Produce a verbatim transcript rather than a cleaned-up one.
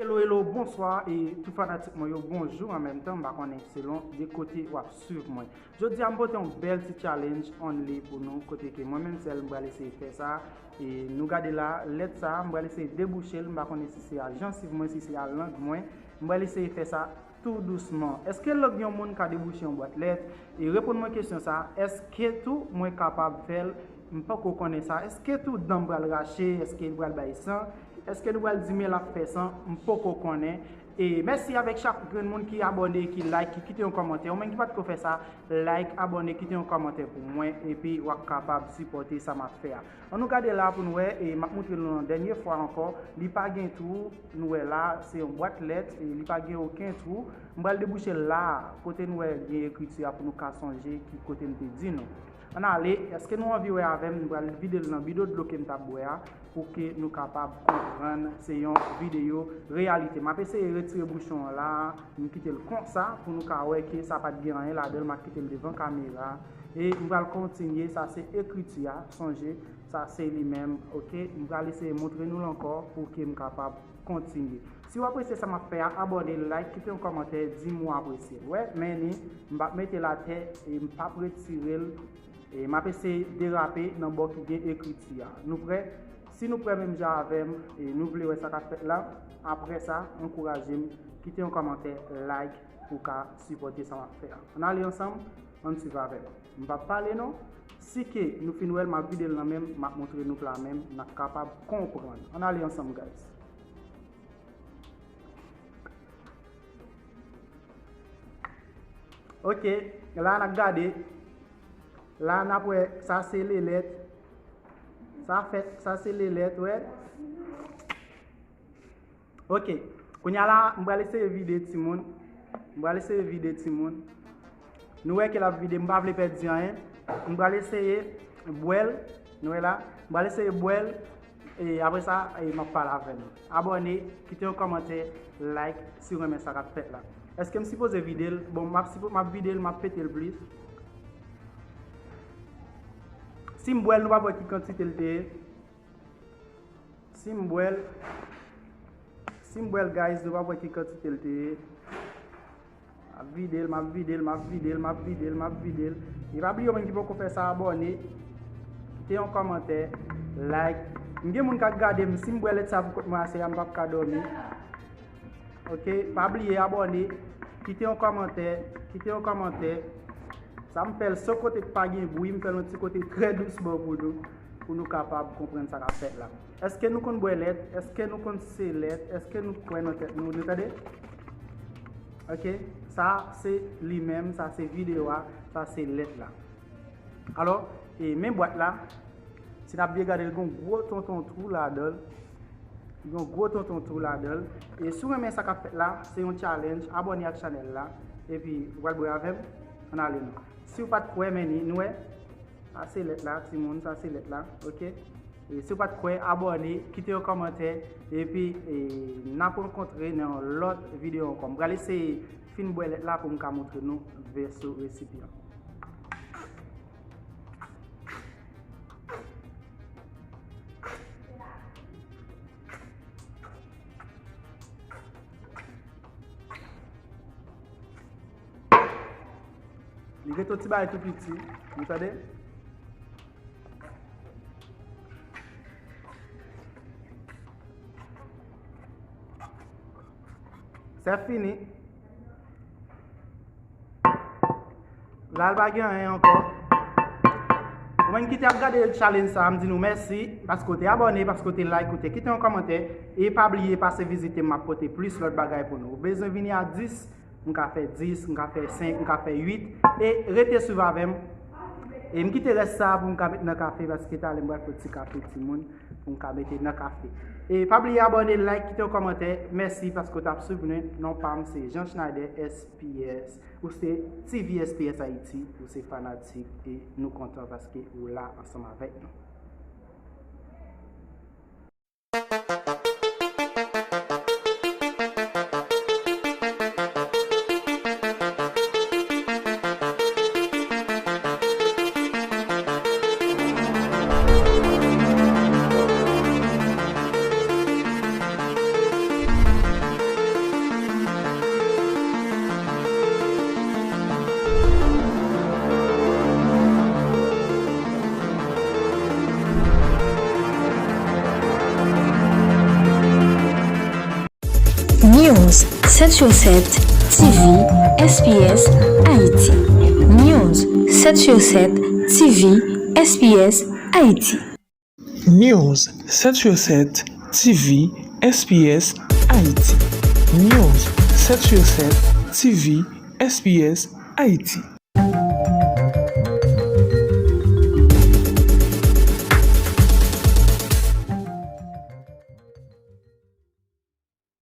Hello, hello, bonswa e tout fanatik mwen yo, bonjou an menm tan, m pa konnen selon de kote w ap swiv mwen. Jodi a m pote yon bèl ti challenge only pou nou, kote ke mwen menm sèl m pral eseye fè sa. E nou gade la, lèt sa, m pral eseye debouche l, m pa konnen si se a jansiv mwen, si se a lang mwen, m pral eseye fè sa tou dousman. Èske lang yon moun ka debouche yon bwat lèt? E reponn mwen kesyon sa, èske tou mwen kapab fè l? M poko konnen sa. Èske tou dan m pral rache? Èske l pral bay san? Èske nou pral di men l ap fè san? M poko konnen. E mèsi avèk chak grenn moun ki abòne, ki like, ki kite yon kòmantè. Ou menm ki pa t ko fè sa, like, abòne, kite yon kòmantè pou mwen, epi w ap kapab sipòte sa m ap fè a. Ann nou gade la pou nou wè, e m ap montre nou yon dènye fwa ankò, li pa gen twou, nou wè la, se yon bwat lèt, e li pa gen okenn twou. M pral debouche l la, kote nou wè gen ekriti a pou nou ka sonje ki kote m te di nou. Ann ale, èske nou anvi wè avè m? M pral vide l nan bidon dlo ke m t ap bwè a, pou ke nou kapab konprann se yon videyo reyalite. M ap eseye retire bouchon an la, m kite l konsa, pou nou ka wè ke sa pa t gen anyen ladan l, m ap kite l devan kamera. E m pral kontinye, sa se ekriti a, sonje, sa se li menm, oke? M pral eseye montre nou l ankò pou ke m kapab kontinye. Si w apresye sa m ap fè a, abòne, like, kite yon kòmantè, di m ou apresye l. Wè, men ni, m p ap mete l atè e m p ap retire l. E m ap eseye derape nan bò ki gen ekriti a. Nou prè? Si nou prè menm jan avè m, e nou vle wè sa k ap fèt la, apre sa, ankouraje m, kite yon kòmantè, like, pou w ka sipòte sa m ap fè a. Ann ale ansanm, ann swiv avè m. M p ap pale non. Si ke nou fin wè l, m ap vide l nan men m, m ap montre nou pla men m, n ap kapab konprann. Ann ale ansanm, guys. Oke, la n ap gade. La n ap wè, sa se le lèt. Sa fèt, sa se le lèt, wè. Oke. Kounye a la, m pral eseye vide timoun. M pral eseye vide timoun. Nou wè ke l ap vide, m pa vle pèdi anyen. M pral eseye bwè l. Nou wè la. M pral eseye bwè l. E apre sa, e m ap pale avè nou. Abòne, kite yon kòmantè, like, si w renmen sa k ap fèt la. Èske m sipoze vide l? Bon, m ap sipo-, m ap vide l, m ap pete l plis. Si m bwè l, nou p ap wè ki kantite l te ye. Si m bwè l, si m bwè l, guys, nou p ap wè ki kantite l te ye. M ap vide l, m ap vide l, m ap vide l, m ap vide l, m ap vide l. E pa bliye, ou menm ki poko fè sa, abòne, kite yon kòmantè, like. M gen moun k ap gade m, si m bwè lèt sa pou kont mwen aswè a, m p ap ka dòmi. Oke, pa bliye abòne, kite yon kòmantè, kite yon kòmantè. Sa m fè l se yon kote k pa gen bri, m fè l yon ti kote trè dousman pou nou, pou nou kapab konprann sa k ap fèt la. Èske nou konn bwè lèt? Èske nou konn se lèt? Èske nou kwè nan tèt nou? Nou tande? Oke, sa se li menm, sa se videyo a, sa se lèt la. Alò, e men bwat la, si n ap byen gade l, gen yon gwo tonton twou ladan l. Gen yon gwo tonton twou ladan l. E si w renmen sa k ap fèt la, se yon challenge, abòne ak chanèl la, epi ou pral bwè avè m, ann ale non. Si w pa t kwè, men ni, nou wè, sa se lèt la, timoun, sa se lèt la, oke? E si w pa t kwè, abòne, kite yon kòmantè, epi, e, n ap rankontre nan yon lòt videyo ankò. M pral eseye fin bwè lèt la pou m ka montre nou vèso resipyan. Li ret yon ti bagay tou piti, nou tande? Se fini. La, l pa gen anyen ankò. Ou menm ki te ap gade challenge sa a, m di nou mèsi, paske w te abòne, paske w te like, ou te kite yon kòmantè, e pa bliye pase vizite m, m ap pote plis lòt bagay pou nou. Ou bezwen vini a dis, m ka fè dis, m ka fè senk, m ka fè uit, e rete swiv avè m. E m kite rès sa a pou m ka met nan kafe, paske talè m pral fè ti kafe timoun pou m ka mete nan kafe. E pa bliye abòne, like, kite yon kòmantè. Mèsi paske w t ap swiv mwen. Non pa m se Jean Schneider S P S. Ou se T V S P S Haiti, ou se fanatik, e nou kontan paske ou la ansanm avèk nou. News sèt sur sèt T V S P S Haïti. News sèt sur sèt T V S P S Haïti. News sèt sur sèt T V S P S Haïti. News sèt sur sèt T V S P S Haïti.